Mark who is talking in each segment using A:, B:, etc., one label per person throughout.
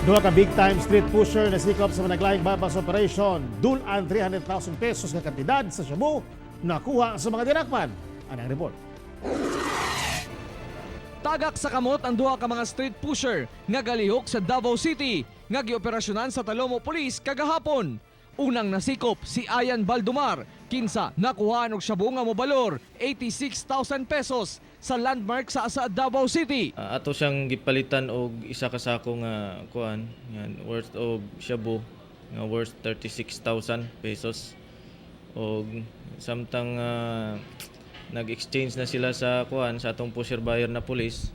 A: Duha ka big time street pusher nasikop sa managlaing buy-bust operation. Dul-an 300,000 pesos nga kantidad sa shabu nakuha sa mga dinakpan. Anang report.
B: Tagak sa kamot ang duha ka mga street pusher nga galihok sa Davao City nga gioperasyonan sa Talomo Police kagahapon. Unang nasikop si Ayan Baldomar, kinsa nakuhaan og shabu nga mobalor 86,000 pesos sa Landmark sa Davao City.
C: Ato siyang gipalitan og isa ka sako nga kuan nga worth of shabu nga worth 36,000 pesos og samtang nag-exchange na sila sa kuan sa atong pusher buyer na police,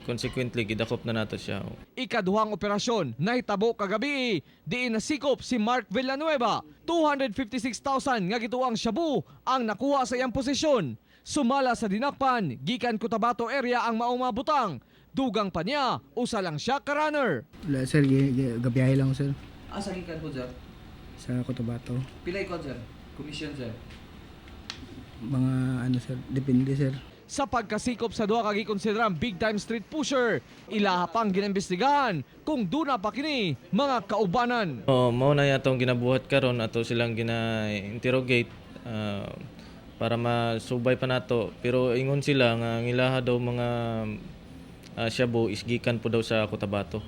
C: consequently gidakop na nato siya.
B: Ikaduhang operasyon nahitabo kagabi, diin nasikop si Mark Villanueva. 256,000 nga gituang shabu ang nakuha sa iyang posisyon. Sumala sa dinakpan, gikan Cotabato area ang maong mga butang. Dugang pa niya, usa lang siya ka runner.
D: Wala, sir, gabiyahe lang sir.
E: Asa gikan po, sir?
D: Sa Cotabato.
E: Pila ikaw, sir? Commission, sir?
D: Mga ano, sir, depende, sir.
B: Sa pagkasikop sa duha ka gikonsiderang big time street pusher, ilaha pang ginimbestigahan kung duna pa kini mga kaubanan.
C: Oh, mao na atong ginabuhat karon, ato silang gina-interrogate para masubay pa nato, pero ingon sila nga ang ilaha daw mga shabu is gikan po daw sa Cotabato.